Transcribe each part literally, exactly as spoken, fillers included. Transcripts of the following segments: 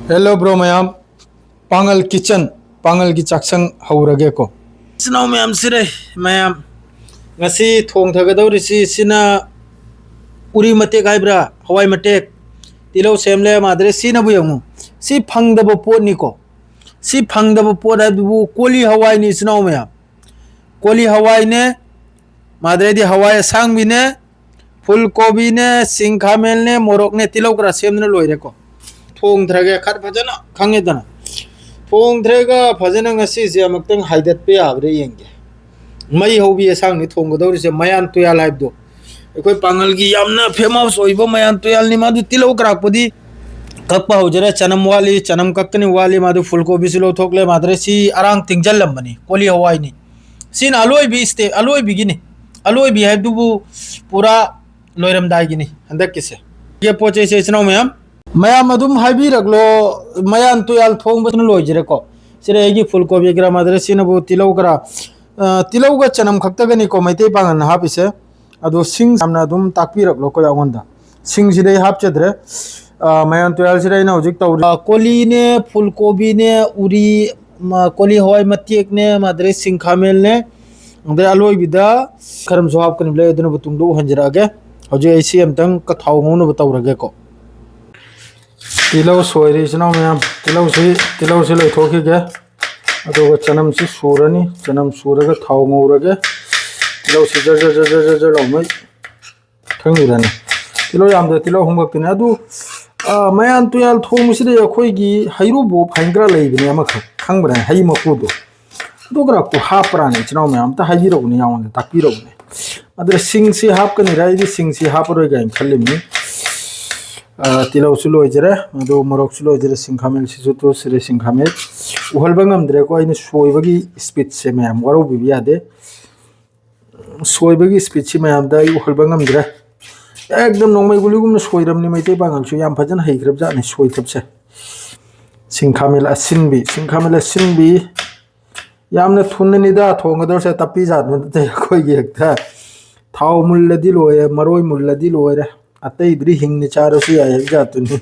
Hello bro ꯃꯌꯥꯝ, ꯄꯥꯡꯒꯜ kitchen, ꯄꯥꯡꯒꯜꯒꯤ ꯆꯥꯛꯁꯪ ꯍꯧꯔꯒꯦꯀꯣ꯫ ꯏꯆꯤꯟ ꯏꯅꯥꯎ ꯃꯌꯥꯝ, ꯁꯤꯔꯦ ꯃꯌꯥꯝ, ꯉꯁꯤ ꯊꯣꯡ ꯊꯥꯒꯗꯧꯔꯤꯁꯤ ꯁꯤꯅ ꯎꯔꯤ ꯃꯇꯦꯛ ꯍꯥꯏꯕ꯭ꯔꯥ, ꯍꯋꯥꯏ ꯃꯇꯦꯛ, ꯇꯤꯜꯍꯧ ꯁꯦꯝꯂꯦ꯫ ꯃꯥꯗ꯭ꯔꯦ ꯁꯤꯅꯕꯨ ꯌꯦꯡꯉꯨ, ꯁꯤ ꯐꯪꯗꯕ ꯄꯣꯠꯅꯤꯀꯣ꯫ ꯁꯤ ꯐꯪꯗꯕ ꯄꯣꯠ ꯍꯥꯏꯕꯕꯨ ꯀꯣꯂꯤ ꯍꯋꯥꯏꯅꯤ ꯏꯆꯤꯟ ꯏꯅꯥꯎ ꯃꯌꯥꯝ꯫ ꯀꯣꯂꯤ ꯍꯋꯥꯏꯅꯦ, ꯃꯥꯗ꯭ꯔꯦꯗꯤ ꯍꯋꯥꯏ ꯑꯁꯥꯡꯕꯤꯅꯦ, ꯐꯨꯜ ꯀꯣꯕꯤꯅꯦ, ꯁꯤꯡ ꯈꯥꯃꯦꯜꯅꯦ, ꯃꯣꯔꯣꯛꯅꯦ, ꯇꯤꯜꯍꯧ ꯈꯔ ꯁꯦꯝꯗꯅ ꯂꯣꯏꯔꯦꯀꯣ꯫ ꯊꯣꯡꯊꯔꯒꯦ ꯈꯔ ꯐꯖꯅ, ꯈꯪꯉꯦꯗꯅ꯫ ꯊꯣꯡꯊꯔꯒ ꯐꯖꯅ ꯉꯁꯤꯁꯦ ꯑꯃꯨꯛꯇꯪ ꯍꯥꯏꯗꯠꯄ ꯌꯥꯕ꯭ꯔꯥ ꯌꯦꯡꯒꯦ꯫ ꯃꯩ ꯍꯧꯕꯤ ꯑꯁꯥꯡꯅꯤ ꯊꯣꯡꯒꯗꯧꯔꯤꯁꯦ, ꯃꯌꯥꯟ ꯇꯨꯌꯥꯜ ꯍꯥꯏꯕꯗꯣ꯫ ꯑꯩꯈꯣꯏ ꯄꯥꯡꯒꯜꯒꯤ ꯌꯥꯝꯅ famous ꯑꯣꯏꯕ ꯃꯌꯥꯟ ꯇꯨꯌꯥꯜꯅꯤ꯫ ꯃꯥꯗꯨ ꯇꯤꯜꯍꯧ ꯀꯔꯥꯛꯄꯨꯗꯤ ꯀꯛꯄ ꯍꯧꯖꯔꯦ꯫ ꯆꯅꯝ ꯋꯥꯠꯂꯤ, ꯆꯅꯝ ꯀꯛꯀꯅꯤ ꯋꯥꯠꯂꯤ꯫ ꯃꯥꯗꯨ ꯐꯨꯜ ꯀꯣꯕꯤꯁꯨ ꯂꯧꯊꯣꯛꯂꯦ꯫ ꯃꯥꯗ꯭ꯔꯦ ꯁꯤ ꯑꯔꯥꯡ ꯇꯤꯡꯖꯜꯂꯝꯕꯅꯤ, ꯀꯣꯂꯤ ꯍꯋꯥꯏꯅꯤ꯫ ꯁꯤꯅ ꯑꯂꯣꯏꯕꯤ stage, ꯑꯂꯣꯏꯕꯤꯒꯤꯅꯤ꯫ ꯑꯂꯣꯏꯕꯤ ꯍꯥꯏꯕꯗꯨꯕꯨ ꯄꯨꯔꯥ ꯂꯣꯏꯔꯝꯗꯥꯏꯒꯤꯅꯤ ꯍꯟꯗꯛꯀꯤꯁꯦ꯫ ꯁꯤꯒꯤ ꯄꯣꯠ ꯆꯩꯁꯦ ꯏꯆꯤꯟ ꯏꯅꯥꯎ ꯃꯌꯥꯝ, ꯃꯌꯥꯝ ꯑꯗꯨꯝ ꯍꯥꯏꯕꯤꯔꯛꯂꯣ, ꯃꯌꯥꯟ ꯇꯨꯌꯥꯜ ꯊꯣꯡꯕꯗꯨꯅ ꯂꯣꯏꯖꯔꯦꯀꯣ꯫ ꯁꯤꯗ ꯑꯩꯒꯤ ꯐꯨꯜ ꯀꯣꯕꯤ ꯈꯔ, ꯃꯥꯗ꯭ꯔꯦ ꯁꯤꯅꯕꯨ ꯇꯤꯜꯍꯧ ꯈꯔ, ꯑ, ꯇꯤꯜꯍꯧꯒ ꯆꯅꯝ ꯈꯛꯇꯒꯅꯤꯀꯣ ꯃꯩꯇꯩ ꯄꯥꯡꯒꯜꯅ ꯍꯥꯞꯄꯤꯁꯦ꯫ ꯑꯗꯣ ꯁꯤꯡ ꯌꯥꯝꯅ ꯑꯗꯨꯝ ꯇꯥꯛꯄꯤꯔꯛꯂꯣ ꯀꯣ ꯑꯩꯉꯣꯟꯗ꯫ ꯁꯤꯡꯁꯤꯗꯤ ꯑꯩ ꯍꯥꯞꯆꯗ꯭ꯔꯦ꯫ ꯑ, ꯃꯌꯥꯟ ꯇꯨꯌꯥꯜꯁꯤꯗ ꯑꯩꯅ ꯍꯧꯖꯤꯛ ꯇꯧꯔꯤ꯫ ꯑ, ꯀꯣꯂꯤꯅꯦ, ꯐꯨꯜ ꯀꯣꯕꯤꯅꯦ, ꯎꯔꯤ, ꯃ-, ꯀꯣꯂꯤ ꯍꯋꯥꯏ ꯃꯇꯦꯛꯅꯦ, ꯃꯥꯗ꯭ꯔꯦ ꯁꯤꯡ ꯈꯥꯃꯦꯜꯅꯦ, ꯑꯗꯩ ꯑꯂꯣꯏꯕꯤꯗ ꯈꯔꯝꯁꯨ ꯍꯥꯞꯀꯅꯤ, ꯂꯩ ꯑꯗꯨꯅꯕꯨ ꯇꯨꯡꯗ ꯎꯍꯟꯖꯔꯛꯑꯒꯦ꯫ ꯍꯧꯖꯤꯛ ꯑꯩ ꯁꯤ ꯑꯝꯇꯪ ꯀ-, ꯊꯥꯎ ꯉꯧꯅꯕ ꯇꯧꯔꯒꯦꯀꯣ꯫ ꯇꯤꯜꯍꯧ ꯁꯣꯏꯔꯦ ꯏꯆꯤꯟ ꯏꯅꯥꯎ ꯃꯌꯥꯝ, ꯇꯤꯜꯍꯧꯁꯤ, ꯇꯤꯜꯍꯧꯁꯤ ꯂꯣꯏꯊꯣꯛꯈꯤꯒꯦ꯫ ꯑꯗꯨꯒ ꯆꯅꯝꯁꯤ ꯁꯨꯔꯅꯤ, ꯆꯅꯝ ꯁꯨꯔꯒ ꯊꯥꯎ ꯉꯧꯔꯒꯦ꯫ ꯇꯤꯜꯍꯧꯁꯤ ꯖꯔ ꯖꯔ ꯖꯔ ꯖꯔ ꯖꯔ ꯖꯔ ꯂꯥꯎꯃꯩ ꯈꯪꯕꯤꯔꯅꯤ꯫ ꯇꯤꯜꯍꯧ ꯌꯥꯝꯗ ꯇꯤꯜꯍꯧ ꯑꯍꯨꯝꯈꯛꯇꯅꯤ꯫ ꯑꯗꯨ, ꯑ, ꯃꯌꯥꯟ ꯇꯨꯌꯥꯜ ꯊꯣꯡꯕꯁꯤꯗ ꯑꯩꯈꯣꯏꯒꯤ ꯍꯩꯔꯨꯕꯣꯞ ꯍꯥꯏꯅ ꯈꯔ ꯂꯩꯕꯅꯦ ꯑꯃꯈꯛ, ꯈꯪꯕ꯭ꯔꯥ? ꯍꯩ ꯃꯀꯨꯗꯣ꯫ ꯑꯗꯨ ꯈꯔ ꯀꯨ ꯍꯥꯞꯄ꯭ꯔꯥꯅꯦ ꯏꯆꯤꯟ ꯏꯅꯥꯎ ꯃꯌꯥꯝ? ꯑꯝꯇ ꯍꯥꯏꯕꯤꯔꯛꯎꯅꯦ, ꯌꯥꯝꯉꯣꯟꯗ ꯇꯥꯛꯄꯤꯔꯛꯎꯅꯦ꯫ ꯑꯗꯨꯗ ꯁꯤꯡꯁꯤ ꯍꯥꯞꯀꯅꯤꯔ? ꯑꯩꯗꯤ ꯁꯤꯡꯁꯤ ꯍꯥꯞꯄꯔꯣꯏ ꯀꯥꯏꯅ ꯈꯜꯂꯤꯕꯅꯤ꯫ ꯑ, ꯇꯤꯜꯍꯧꯁꯨ ꯂꯣꯏꯖꯔꯦ, ꯑꯗꯨ ꯃꯣꯔꯣꯛꯁꯨ ꯂꯣꯏꯖꯔꯦ, ꯁꯤꯡ ꯈꯥꯃꯦꯟꯁꯤꯁꯨ ꯇꯣꯠꯁꯤꯔꯦ, ꯁꯤꯡ ꯈꯥꯃꯦꯟ꯫ ꯎꯍꯟꯕ ꯉꯝꯗ꯭ꯔꯦꯀꯣ, ꯑꯩꯅ ꯁꯣꯏꯕꯒꯤ speedꯁꯦ ꯃꯌꯥꯝ ꯋꯥꯔꯧꯕꯤꯕ ꯌꯥꯗꯦ꯫ ꯁꯣꯏꯕꯒꯤ speedꯁꯤ ꯃꯌꯥꯝꯗ ꯑꯩ ꯎꯍꯟꯕ ꯉꯝꯗ꯭ꯔꯦ꯫ ꯑꯦꯛꯗꯝ ꯅꯣꯡꯃꯩ ꯒꯨꯂꯤꯒꯨꯝꯅ ꯁꯣꯏꯔꯕꯅꯤ ꯃꯩꯇꯩ ꯄꯥꯡꯒꯜꯁꯨ, ꯌꯥꯝ ꯐꯖꯅ ꯍꯩꯈ꯭ꯔꯕ ꯖꯥꯠꯅꯤ ꯁꯣꯏꯊꯕꯁꯦ꯫ ꯁꯤꯡ ꯈꯥꯃꯦꯟ ꯑꯁꯤꯟꯕꯤ, ꯁꯤꯡ ꯈꯥꯃꯦꯟ ꯑꯁꯤꯟꯕꯤ ꯌꯥꯝꯅ ꯊꯨꯅꯅꯤꯗ ꯊꯣꯡꯒꯗꯧꯔꯤꯁꯦ, ꯇꯞꯄꯤ ꯖꯥꯠ ꯅꯠꯇꯦ꯫ ꯑꯩꯈꯣꯏꯒꯤ ꯍꯦꯛꯇ ꯊꯥꯎ ꯃꯨꯜꯂꯗꯤ ꯂꯣꯏꯔꯦ, ꯃꯔꯣꯏ ꯃꯨꯜꯂꯗꯤ ꯂꯣꯏꯔꯦ, ꯑꯇꯩꯗꯨꯗꯤ ꯍꯤꯡꯅ ꯆꯥꯔꯁꯨ ꯌꯥꯏ ꯍꯥꯏꯕ ꯖꯥꯠꯇꯨꯅꯤ꯫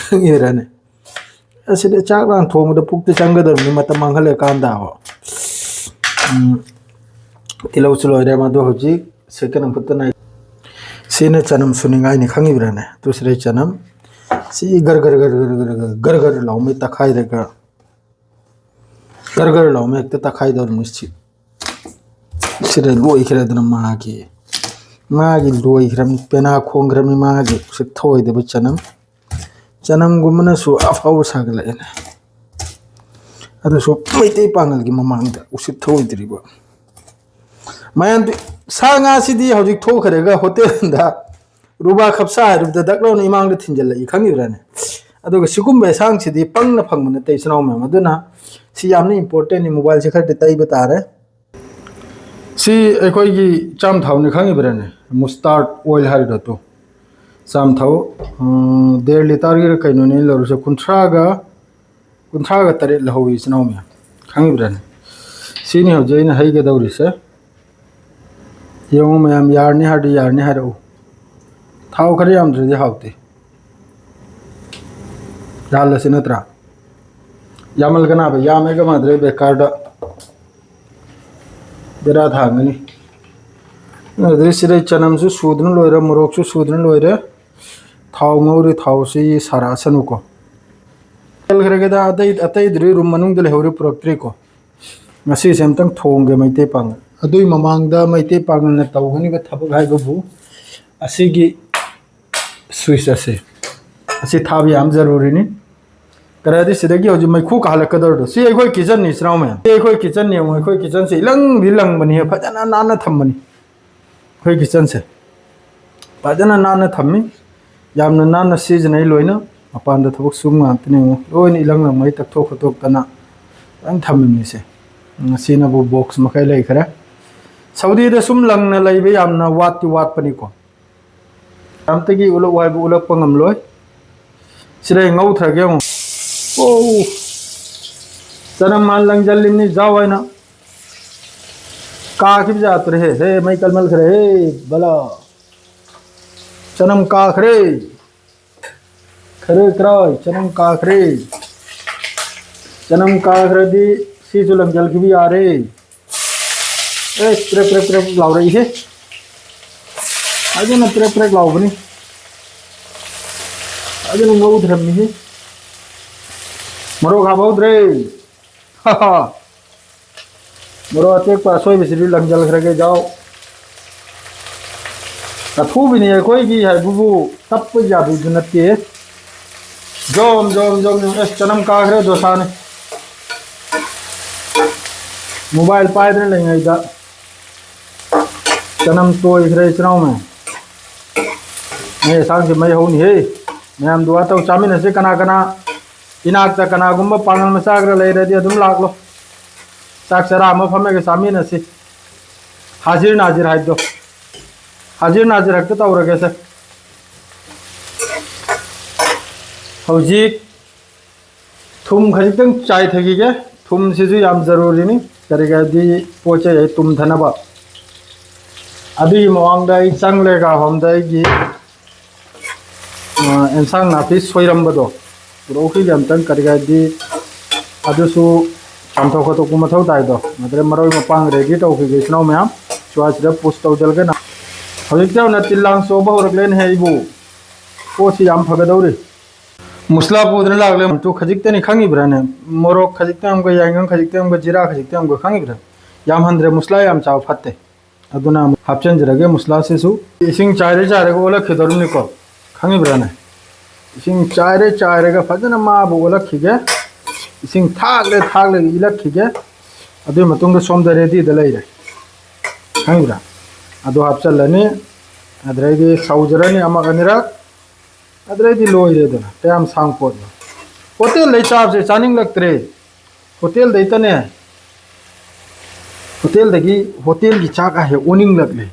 ꯈꯪꯉꯤꯔꯅꯦ? ꯑꯁꯤꯗꯤ ꯆꯥꯛ ꯂꯥꯡ ꯊꯣꯡꯕꯗ ꯄꯨꯛꯇ ꯆꯪꯒꯗꯕꯅꯤ, ꯃꯇꯝ ꯃꯥꯡꯍꯜꯂꯀꯥꯟꯗ꯫ ꯎꯝ, ꯇꯤꯜꯍꯧꯁꯨ ꯂꯣꯏꯔꯦ, ꯃꯗꯨ ꯍꯧꯖꯤꯛ ꯁꯦꯀꯦꯟ ꯑꯃꯈꯛꯇ ꯉꯥꯏ꯫ ꯁꯤꯅ ꯆꯅꯝ ꯁꯨꯅꯤꯡꯉꯥꯏꯅꯤ, ꯈꯪꯉꯤꯕ꯭ꯔꯥꯅꯦ? ꯇꯨ ꯁꯤꯗꯩ ꯆꯅꯝ꯫ ꯁꯤ ꯒꯔ ꯒꯔ ꯒꯔ ꯒꯔ ꯒꯔ ꯒꯔ ꯒꯔ ꯒꯔ ꯂꯥꯎꯃꯩ ꯇꯛꯈꯥꯏꯔꯒ, ꯒꯔ ꯒꯔ ꯂꯥꯎꯃꯩ ꯍꯦꯛꯇ ꯇꯛꯈꯥꯏꯗꯧꯔꯤꯕꯅꯤ꯫ ꯁꯤ, ꯁꯤꯗ ꯂꯣꯏꯈ꯭ꯔꯦꯗꯅ ꯃꯥꯒꯤ, ꯃꯥꯒꯤ ꯂꯣꯏꯈ꯭ꯔꯕꯅꯤ, ꯄꯦꯅꯥ ꯈꯣꯡꯈ꯭ꯔꯕꯅꯤ ꯃꯥꯒꯤ ꯎꯁꯤꯠ ꯊꯑꯣꯏꯗꯕ ꯆꯅꯝ꯫ ꯆꯅꯝꯒꯨꯝꯕꯅꯁꯨ ꯑꯐꯥꯎꯕ ꯁꯥꯒꯠꯂꯛꯑꯦꯅꯦ꯫ ꯑꯗꯨꯁꯨ ꯃꯩꯇꯩ ꯄꯥꯉꯜꯒꯤ ꯃꯃꯥꯡꯗ ꯎꯁꯤꯠ ꯊꯑꯣꯏꯗ꯭ꯔꯤꯕ꯫ ꯃꯌꯥꯝ, ꯁꯥ ꯉꯥꯁꯤꯗꯤ ꯍꯧꯖꯤꯛ ꯊꯣꯛꯈ꯭ꯔꯒ ꯍꯣꯇꯦꯜꯗ ꯔꯨꯕꯥ ꯈꯞꯁꯥ ꯍꯥꯏꯔꯨꯕꯗ ꯗꯛ ꯂꯥꯎꯅ ꯏꯃꯥꯡꯗ ꯊꯤꯟꯖꯜꯂꯛꯏ, ꯈꯪꯉꯤꯕ꯭ꯔꯥꯅꯦ? ꯑꯗꯨꯒ ꯁꯤꯒꯨꯝꯕ ꯑꯦꯟꯁꯥꯡꯁꯤꯗꯤ ꯄꯪꯅ ꯐꯪꯕ ꯅꯠꯇꯦ, ꯏꯆꯤꯟ ꯏꯅꯥꯎ ꯃꯌꯥꯝ꯫ ꯑꯗꯨꯅ ꯁꯤ ꯌꯥꯝꯅ important ꯅꯤ, ꯃꯣꯕꯥꯏꯜꯁꯦ ꯈꯔꯗꯤ ꯇꯩꯕ ꯇꯥꯔꯦ꯫ ꯁꯤ ꯑꯩꯈꯣꯏꯒꯤ ꯆꯥꯝ ꯊꯥꯎꯅꯤ, ꯈꯪꯉꯤꯕ꯭ꯔꯥꯅꯦ? Mustard oil ꯍꯥꯏꯔꯤꯗꯣ ꯇꯨ꯫ ꯆꯥꯝ ꯊꯥꯎ, ꯎꯝ, ꯗꯦꯔ ꯂꯤꯇꯔꯒꯤꯔ ꯀꯩꯅꯣꯅꯦ ꯑꯩꯅ ꯂꯧꯔꯤꯁꯦ, ꯀꯨꯟꯊ꯭ꯔꯥꯒ, ꯀꯨꯟꯊ꯭ꯔꯥꯒ ꯇꯔꯦꯠ ꯂꯧꯍꯧꯋꯤ, ꯏꯆꯤꯟ ꯏꯅꯥꯎ ꯃꯌꯥꯝ꯫ ꯈꯪꯉꯤꯕ꯭ꯔꯥꯅꯦ? ꯁꯤꯅꯤ ꯍꯧꯖꯤꯛ ꯑꯩꯅ ꯍꯩꯒꯗꯧꯔꯤꯁꯦ꯫ ꯌꯦꯡꯉꯨ ꯃꯌꯥꯝ, ꯌꯥꯔꯅꯤ ꯍꯥꯏꯔꯗꯤ ꯌꯥꯔꯅꯤ ꯍꯥꯏꯔꯛꯎ꯫ ꯊꯥꯎ ꯈꯔ ꯌꯥꯝꯗ꯭ꯔꯗꯤ ꯍꯥꯎꯇꯦ꯫ ꯌꯥꯍꯜꯂꯁꯤ ꯅꯠꯇ꯭ꯔꯥ? ꯌꯥꯝꯃꯜꯒꯅꯥꯕ, ꯌꯥꯝꯃꯦꯒ ꯃꯥꯗ꯭ꯔꯦ ꯕꯦꯀꯥꯔꯗ꯫ ꯕꯦꯔꯥ ꯊꯥꯡꯒꯅꯤ꯫ ꯑꯗꯨꯗꯩ ꯁꯤꯗꯩ ꯆꯅꯝꯁꯨ ꯁꯨꯗꯅ ꯂꯣꯏꯔꯦ, ꯃꯣꯔꯣꯛꯁꯨ ꯁꯨꯗꯅ ꯂꯣꯏꯔꯦ꯫ ꯊꯥꯎ ꯉꯧꯔꯤ, ꯊꯥꯎꯁꯤ ꯁꯥꯔꯛꯑꯁꯅꯨꯀꯣ꯫ ꯍꯦꯜꯈ꯭ꯔꯒꯦꯗ, ꯑꯇꯩ, ꯑꯇꯩꯗꯨꯗꯤ ꯔꯨꯝ ꯃꯅꯨꯡꯗ ꯂꯩꯍꯧꯔꯤ, ꯄꯨꯔꯛꯇ꯭ꯔꯤꯀꯣ꯫ ꯉꯁꯤꯁꯦ ꯑꯝꯇꯪ ꯊꯣꯡꯒꯦ ꯃꯩꯇꯩ ꯄꯥꯉꯜ꯫ ꯑꯗꯨꯒꯤ ꯃꯃꯥꯡꯗ ꯃꯩꯇꯩ ꯄꯥꯉꯜꯅ ꯇꯧꯒꯅꯤꯕ ꯊꯕꯛ ꯍꯥꯏꯕꯕꯨ ꯑꯁꯤꯒꯤ ꯁ꯭ꯋꯤꯆ ꯑꯁꯤ, ꯑꯁꯤ ꯊꯥꯕ ꯌꯥꯝ ꯖꯔꯨꯔꯤꯅꯤ꯫ ꯀꯔꯥꯏꯗꯤ ꯁꯤꯗꯒꯤ ꯍꯧꯖꯤꯛ ꯃꯩꯈꯨ ꯀꯥꯍꯜꯂꯛꯀꯗꯧꯔꯤꯗꯣ? ꯁꯤ ꯑꯩꯈꯣꯏ ꯀꯤꯆꯟꯅꯤ, ꯏꯆꯤꯟ ꯏꯅꯥꯎ ꯃꯌꯥꯝ꯫ ꯁꯤ ꯑꯩꯈꯣꯏ ꯀꯤꯆꯟꯅꯤ, ꯌꯦꯡꯉꯣ, ꯑꯩꯈꯣꯏ ꯀꯤꯆꯟꯁꯦ ꯏꯂꯪꯗꯤ ꯂꯪꯕꯅꯤ, ꯐꯖꯅ ꯅꯥꯟꯅ ꯊꯝꯕꯅꯤ꯫ ꯑꯩꯈꯣꯏ ꯀꯤꯆꯟꯁꯦ ꯐꯖꯅ ꯅꯥꯟꯅ ꯊꯝꯃꯤ, ꯌꯥꯝꯅ ꯅꯥꯟꯅ ꯁꯤꯖꯤꯟꯅꯩ ꯂꯣꯏꯅ꯫ ꯃꯄꯥꯟꯗ ꯊꯕꯛ ꯁꯨꯕ ꯉꯥꯛꯇꯅꯤ, ꯌꯦꯡꯉꯣ, ꯂꯣꯏꯅ ꯏꯂꯪ ꯂꯪꯉꯩ ꯇꯛꯊꯣꯛ ꯈꯣꯠꯇꯣꯛꯇꯅ ꯂꯣꯏꯅ ꯊꯝꯃꯤꯕꯅꯤꯁꯦ꯫ ꯉꯁꯤꯅꯕꯨ ꯕꯣꯛꯁ ꯃꯈꯩ ꯂꯩꯈ꯭ꯔꯦ꯫ ꯁꯥꯎꯗꯤꯗ ꯁꯨꯝ ꯂꯪꯅ ꯂꯩꯕ ꯌꯥꯝꯅ ꯋꯥꯠꯇꯤ ꯋꯥꯠꯄꯅꯤꯀꯣ꯫ ꯀꯅꯥꯝꯇꯒꯤ ꯎꯠꯂꯛꯎ ꯍꯥꯏꯕ ꯎꯠꯂꯛꯄ ꯉꯝꯂꯣꯏ꯫ ꯁꯤꯗ ꯑꯩ ꯉꯧꯊꯔꯒꯦ ꯌꯦꯡꯉꯣ꯫ ꯑꯣ, ꯆꯅꯝ ꯃꯥꯟ ꯂꯪꯖꯜꯂꯤꯕꯅꯤ ꯖꯥꯎ ꯍꯥꯏꯅ꯫ ꯀꯥꯈꯤꯕ ꯌꯥꯗ꯭ꯔꯦꯍꯦ꯫ ꯍꯦ, ꯃꯩ ꯀꯜꯃꯜꯈ꯭ꯔꯦꯍꯦ, ꯕꯂꯥ꯫ ꯆꯅꯝ ꯀꯥꯈ꯭ꯔꯦ꯫ ꯈꯔꯦ ꯀ꯭ꯔꯥꯏ, ꯆꯅꯝ ꯀꯥꯈ꯭ꯔꯦ꯫ ꯆꯅꯝ ꯀꯥꯈ꯭ꯔꯗꯤ ꯁꯤꯁꯨ ꯂꯪꯖꯜꯈꯤꯕ ꯌꯥꯔꯦ꯫ ꯑꯦ, ꯄ꯭ꯔꯦꯛ ꯄ꯭ꯔꯦꯛ ꯄ꯭ꯔꯦꯛ ꯂꯥꯎꯔꯛꯏꯍꯦ꯫ ꯑꯗꯨꯅ ꯄ꯭ꯔꯦꯛ ꯄ꯭ꯔꯦꯛ ꯂꯥꯎꯕꯅꯤ꯫ ꯑꯗꯨꯅ ꯉꯧꯊꯔꯝꯃꯤꯍꯦ꯫ ꯃꯔꯣꯛ ꯍꯥꯞꯍꯧꯗ꯭ꯔꯦ꯫ ꯃꯔꯣꯛ ꯑꯇꯦꯛꯄ ꯑꯁꯣꯏꯕꯁꯤꯗꯤ ꯂꯪꯖꯜꯈ꯭ꯔꯒꯦ ꯖꯥꯎ꯫ ꯑꯊꯨꯕꯤꯅꯤ ꯑꯩꯈꯣꯏꯒꯤ ꯍꯥꯏꯕꯕꯨ, ꯇꯞꯄ ꯌꯥꯕꯤꯗꯨ ꯅꯠꯇꯦ꯫ ꯖꯣꯝ, ꯖꯣꯝ, ꯖꯣꯝ, ꯖꯣꯝ꯫ ꯑꯦꯁ, ꯆꯅꯝ ꯀꯥꯈ꯭ꯔꯦ, ꯗꯣꯁꯥꯅꯤ꯫ ꯃꯣꯕꯥꯏꯜ ꯄꯥꯏꯗꯅ ꯂꯩꯉꯩꯗ ꯆꯅꯝ ꯇꯣꯏꯈ꯭ꯔꯦ, ꯏꯆꯤꯟ ꯏꯅꯥꯎ ꯃꯌꯥꯝ꯫ ꯃꯩ ꯑꯁꯥꯡꯁꯦ ꯃꯩ ꯍꯧꯅꯤꯍꯦ꯫ ꯃꯌꯥꯝ ꯗꯨꯋꯥ ꯇꯧ ꯆꯥꯃꯤꯟꯅꯁꯤ, ꯀꯅꯥ ꯀꯅꯥ ꯏꯅꯥꯛꯇ ꯀꯅꯥꯒꯨꯝꯕ ꯄꯥꯡꯒꯜ ꯃꯆꯥ ꯈꯔ ꯂꯩꯔꯗꯤ ꯑꯗꯨꯝ ꯂꯥꯛꯂꯣ꯫ ꯆꯥꯛ ꯆꯔꯥ ꯑꯃ ꯐꯝꯃꯒ ꯆꯥꯃꯤꯟꯅꯁꯤ꯫ ꯍꯥꯖꯤꯔ ꯅꯥꯖꯤꯔ ꯍꯥꯏꯕꯗꯣ꯫ ꯍꯥꯖꯤꯔ ꯅꯥꯖꯤꯔ ꯍꯦꯛꯇ ꯇꯧꯔꯒꯦꯁꯦ꯫ ꯍꯧꯖꯤꯛ ꯊꯨꯝ ꯈꯖꯤꯛꯇꯪ ꯆꯥꯏꯊꯈꯤꯒꯦ꯫ ꯊꯨꯝꯁꯤꯁꯨ ꯌꯥꯝ ꯖꯔꯨꯔꯤꯅꯤ, ꯀꯔꯤꯒꯤ ꯍꯥꯏꯗꯤ ꯄꯣꯠ ꯆꯩ ꯑꯩ ꯇꯨꯝꯊꯅꯕ꯫ ꯑꯗꯨꯒꯤ ꯃꯃꯥꯡꯗ ꯑꯩ ꯆꯪꯂꯦ ꯀꯥ ꯍꯣꯝꯗ ꯑꯩꯒꯤ, ꯑ, ꯑꯦꯟꯁꯥꯡ ꯅꯥꯄꯤ ꯁꯣꯏꯔꯝꯕꯗꯣ ꯄꯨꯔꯛꯎꯈꯤꯒꯦ ꯑꯝꯇꯪ, ꯀꯔꯤꯒꯤ ꯍꯥꯏꯗꯤ ꯑꯗꯨꯁꯨ ꯆꯥꯝꯊꯣꯛ ꯈꯣꯠꯇꯣꯛꯄ ꯃꯊꯧ ꯇꯥꯏꯗꯣ꯫ ꯑꯗꯨꯗ ꯃꯔꯣꯏ ꯃꯄꯥꯡ ꯔꯦꯗꯤ ꯇꯧꯈꯤꯒꯦ ꯏꯆꯤꯟ ꯏꯅꯥꯎ ꯃꯌꯥꯝ꯫ ꯁ꯭ꯋꯥꯏꯁꯤꯗ ꯄꯨꯁ ꯇꯧꯁꯤꯜꯂꯒꯅ ꯍꯧꯖꯤꯛꯇ ꯍꯧꯅ ꯇꯤꯜ ꯂꯥꯡ ꯆꯣꯕ ꯍꯧꯔꯛꯂꯦꯅꯦꯍꯦ ꯑꯩꯕꯨ꯫ ꯄꯣꯠꯁꯤ ꯌꯥꯝ ꯐꯒꯗꯧꯔꯤ꯫ ꯃꯨꯁꯂꯥ ꯄꯨꯗꯅ ꯂꯥꯛꯂꯦ꯫ ꯃꯇꯨ ꯈꯖꯤꯛꯇꯅꯤ ꯈꯪꯉꯤꯕ꯭ꯔꯥꯅꯦ? ꯃꯣꯔꯣꯛ ꯈꯖꯤꯛꯇꯪ ꯑꯃꯒ, ꯌꯥꯏꯉꯪ ꯈꯖꯤꯛꯇꯪ ꯑꯃꯒ, ꯖꯤꯔꯥ ꯈꯖꯤꯛꯇꯪ ꯑꯃꯒ, ꯈꯪꯉꯤꯕ꯭ꯔꯥ? ꯌꯥꯝ ꯍꯟꯗ꯭ꯔꯦ, ꯃꯨꯁꯂꯥ ꯌꯥꯝ ꯆꯥꯕ ꯐꯠꯇꯦ꯫ ꯑꯗꯨꯅ ꯑꯃꯨꯛ ꯍꯥꯞꯆꯤꯟꯖꯔꯒꯦ ꯃꯨꯁꯂꯥꯁꯤꯁꯨ꯫ ꯏꯁꯤꯡ ꯆꯥꯏꯔꯦ ꯆꯥꯏꯔꯒ ꯑꯣꯜꯂꯛꯈꯤꯗꯧꯔꯤꯕꯅꯤꯀꯣ, ꯈꯪꯉꯤꯕ꯭ꯔꯥꯅꯦ? ꯏꯁꯤꯡ ꯆꯥꯏꯔꯦ ꯆꯥꯏꯔꯒ ꯐꯖꯅ ꯃꯥꯕꯨ ꯑꯣꯜꯂꯛꯈꯤꯒꯦ꯫ ꯏꯁꯤꯡ ꯊꯥꯛꯂꯦ ꯊꯥꯛꯂꯦ ꯏꯜꯂꯛꯈꯤꯒꯦ꯫ ꯑꯗꯨꯒꯤ ꯃꯇꯨꯡꯗ ꯁꯣꯝꯗ ꯔꯦꯗꯤꯗ ꯂꯩꯔꯦ, ꯈꯪꯉꯤꯕ꯭ꯔꯥ? ꯑꯗꯨ ꯍꯥꯞꯆꯤꯜꯂꯅꯤ꯫ ꯑꯗꯨꯗꯩꯗꯤ ꯁꯧꯖꯔꯅꯤ ꯑꯃꯛ ꯑꯅꯤꯔꯛ꯫ ꯑꯗꯨꯗꯩꯗꯤ ꯂꯣꯏꯔꯦꯗꯅ꯫ ꯀꯌꯥꯝ ꯁꯥꯡ ꯄꯣꯠꯅꯣ? ꯍꯣꯇꯦꯜꯗꯩ ꯆꯥꯕꯁꯦ ꯆꯥꯅꯤꯡꯂꯛꯇ꯭ꯔꯦ꯫ ꯍꯣꯇꯦꯜꯗꯩꯇꯅꯦ, ꯍꯣꯇꯦꯜꯗꯒꯤ, ꯍꯣꯇꯦꯜꯒꯤ ꯆꯥꯛ ꯑꯍꯦ ꯑꯣꯅꯤꯡꯂꯛꯂꯦ꯫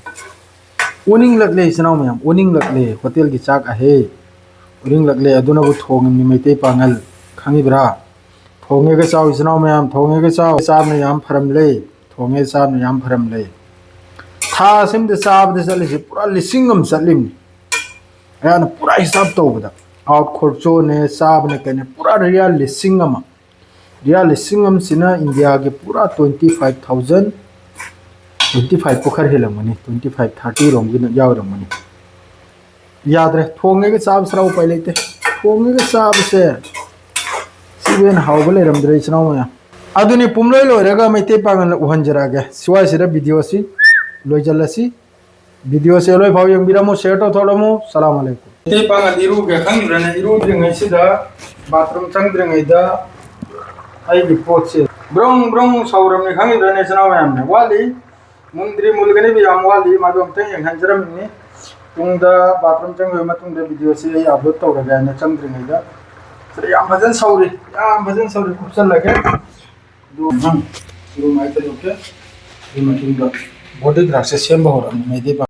ꯑꯣꯅꯤꯡꯂꯛꯂꯦ ꯏꯆꯤꯟ ꯏꯅꯥꯎ ꯃꯌꯥꯝ, ꯑꯣꯅꯤꯡꯂꯛꯂꯦ꯫ ꯍꯣꯇꯦꯜꯒꯤ ꯆꯥꯛ ꯑꯍꯦ ꯑꯣꯅꯤꯡꯂꯛꯂꯦ꯫ ꯑꯗꯨꯅꯕꯨ ꯊꯣꯡꯉꯤꯕꯅꯤ ꯃꯩꯇꯩ ꯄꯥꯉꯜ, ꯈꯪꯉꯤꯕ꯭ꯔꯥ? ꯊꯣꯡꯉꯦꯒ ꯆꯥꯎ ꯏꯆꯤꯟ ꯏꯅꯥꯎ ꯃꯌꯥꯝ, ꯊꯣꯡꯉꯦꯒ ꯆꯥꯎ꯫ ꯆꯥꯕꯅ ꯌꯥꯝ ꯐꯔꯝꯂꯦ꯫ ꯊꯣꯡꯉꯦ ꯆꯥꯕꯅ ꯌꯥꯝ ꯐꯔꯝꯂꯦ꯫ ꯊꯥ ꯑꯁꯤꯃꯗ ꯆꯥꯕꯗ ꯆꯠꯂꯤꯁꯦ ꯄꯨꯔꯥ ꯂꯤꯁꯤꯡ ꯑꯃ ꯆꯠꯂꯤꯕꯅꯤ꯫ ꯑꯩꯍꯥꯛꯅ ꯄꯨꯔꯥ ꯍꯤꯁꯥꯞ ꯇꯧꯕꯗ, ꯑꯥꯎꯠ ꯈꯣꯔꯆꯣꯅꯦ, ꯆꯥꯕꯅꯦ, ꯀꯩꯅꯦ, ꯄꯨꯔꯥ ꯔꯤꯌꯥꯜ ꯂꯤꯁꯤꯡ ꯑꯃ꯫ ꯔꯤꯌꯥꯜ ꯂꯤꯁꯤꯡ ꯑꯃꯁꯤꯅ ꯏꯟꯗꯤꯌꯥꯒꯤ ꯄꯨꯔꯥ twenty five thousand, twenty five ꯄꯨ ꯈꯔ ꯍꯦꯜꯂꯝꯒꯅꯤ, twenty five thirty ꯔꯣꯝꯒꯤꯅ ꯌꯥꯎꯔꯝꯒꯅꯤ꯫ ꯌꯥꯗ꯭ꯔꯦ, ꯊꯣꯡꯉꯒ ꯆꯥꯕ ꯁꯔꯥ ꯎꯄꯥꯏ ꯂꯩꯇꯦ꯫ ꯊꯣꯡꯉꯒ ꯆꯥꯕꯁꯦ ꯁꯤꯕꯨ ꯍꯦꯟꯅ ꯍꯥꯎꯕ ꯂꯩꯔꯝꯗ꯭ꯔꯦ, ꯏꯆꯤꯟ ꯏꯅꯥꯎ ꯃꯌꯥꯝ꯫ ꯑꯗꯨꯅꯤ, ꯄꯨꯝꯂꯣꯏ ꯂꯣꯏꯔꯒ ꯃꯩꯇꯩ ꯄꯥꯉꯜꯅ ꯎꯍꯟꯖꯔꯛꯑꯒꯦ꯫ ꯁ꯭ꯋꯥꯏꯁꯤꯗ ꯚꯤꯗꯤꯑꯣꯁꯤ ꯂꯣꯏꯁꯤꯜꯂꯁꯤ꯫ ꯚꯤꯗꯤꯑꯣꯁꯦ ꯂꯣꯏ ꯐꯥꯎ ꯌꯦꯡꯕꯤꯔꯝꯃꯨ, ꯁꯤꯌꯔ ꯇꯧꯊꯣꯛꯂꯝꯃꯨ꯫ ꯁꯂꯥꯝ ꯑꯂꯩꯀꯨꯝ꯫ ꯃꯩꯇꯩ ꯄꯥꯉꯜ ꯏꯔꯨꯒꯦ ꯈꯪꯗ꯭ꯔꯅꯦ, ꯏꯔꯨꯗ꯭ꯔꯤꯉꯩꯁꯤꯗ, ꯕꯥꯊꯔꯨꯝ ꯆꯪꯗ꯭ꯔꯤꯉꯩꯗ ꯑꯩꯒꯤ ꯄꯣꯠꯁꯦ ꯕ꯭ꯔꯨꯡ ꯕ꯭ꯔꯨꯡ ꯁꯧꯔꯝꯅꯤ ꯈꯪꯉꯤꯕ꯭ꯔꯅꯦ, ꯏꯆꯤꯟ ꯏꯅꯥꯎ ꯃꯌꯥꯝꯅ? ꯋꯥꯠꯂꯤ, ꯃꯨꯟꯗ꯭ꯔꯤ, ꯃꯨꯜꯒꯅꯤꯕ, ꯌꯥꯝ ꯋꯥꯠꯂꯤ꯫ ꯃꯗꯨ ꯑꯝꯇꯪ ꯌꯦꯡꯍꯟꯖꯔꯝꯃꯤꯅꯤ꯫ ꯇꯨꯡꯗ, ꯕꯥꯊꯔꯨꯝ ꯆꯪꯈꯤꯕ ꯃꯇꯨꯡꯗ ꯚꯤꯗꯤꯑꯣꯁꯤ ꯑꯩ ꯑꯞꯂꯣꯗ ꯇꯧꯔꯒꯦ ꯍꯥꯏꯅ ꯆꯪꯗ꯭ꯔꯤꯉꯩꯗ꯫ ꯁꯤꯗ ꯌꯥꯝ ꯐꯖꯅ ꯁꯧꯔꯤ, ꯌꯥꯝ ꯐꯖꯅ ꯁꯧꯔꯤ, ꯀꯨꯞꯁꯜꯂꯒꯦ꯫ ꯑꯗꯨ ꯅꯪ ꯏꯔꯨ ꯃꯥꯏ ꯇꯩꯊꯣꯛꯀꯦ꯫ ꯑꯗꯨ ꯃꯇꯨꯡꯗ ꯕꯣꯗꯤ ꯒꯥꯔꯗꯁꯦ ꯁꯦꯝꯕ ꯍꯧꯔꯛꯑꯅꯤ ꯃꯩꯇꯩ ꯄꯥ-